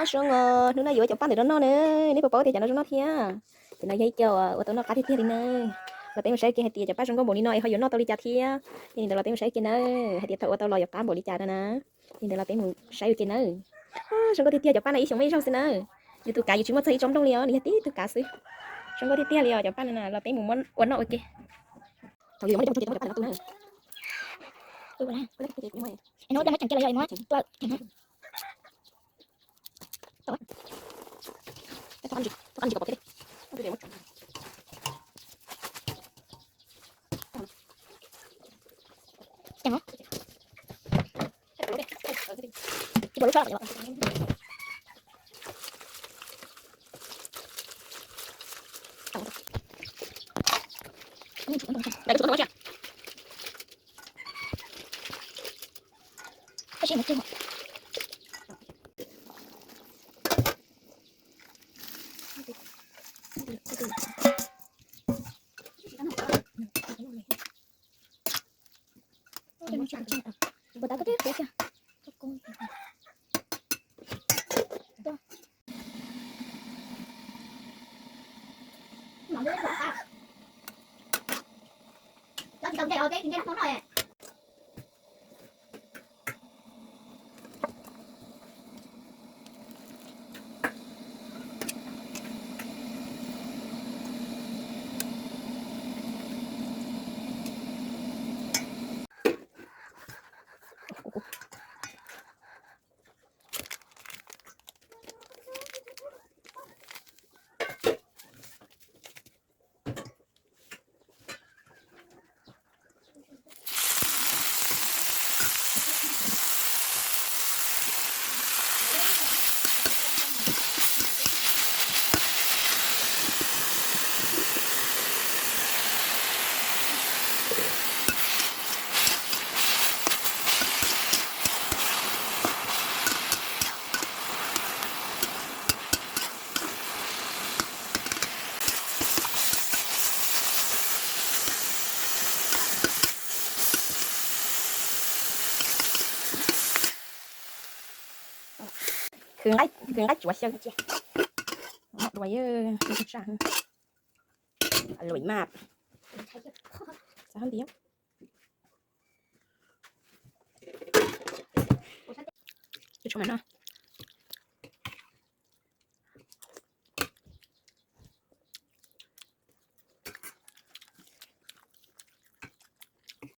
Zoo os, hnub no yuav cov paj ntawm no noj na, neb puas paub tias cov no zoo noj thiab? Cov no yog ib co uas tau noj qab tiag tiag li na. Los peb mus saib ua ke hais tias cov paj zoo nkauj npaum li no es ho yuav noj tau li cas thiab. Yog li ntawd los peb mus saib ua ke na, hais tias thaum ua tau los yuav qab npaum li cas no na. Yog li ntawd los peb mus saib ua ke na. Zoo nkauj tiag tiag, cov paj no ib xyoos muaj ib zaug xwb na. Yus tus kav yus tsis muaj txog ib tsob nplooj li os, nws yog tib tug kav xwb. Zoo nkauj tiag tiag li os, cov paj no los peb mus muab ua noj ua ke. Thaum yus yuav muab cov paj no tu na. Khwv nqaij tsuav xyaw. Dua, lwm mas. Xav hab nti. Tshuav mas no.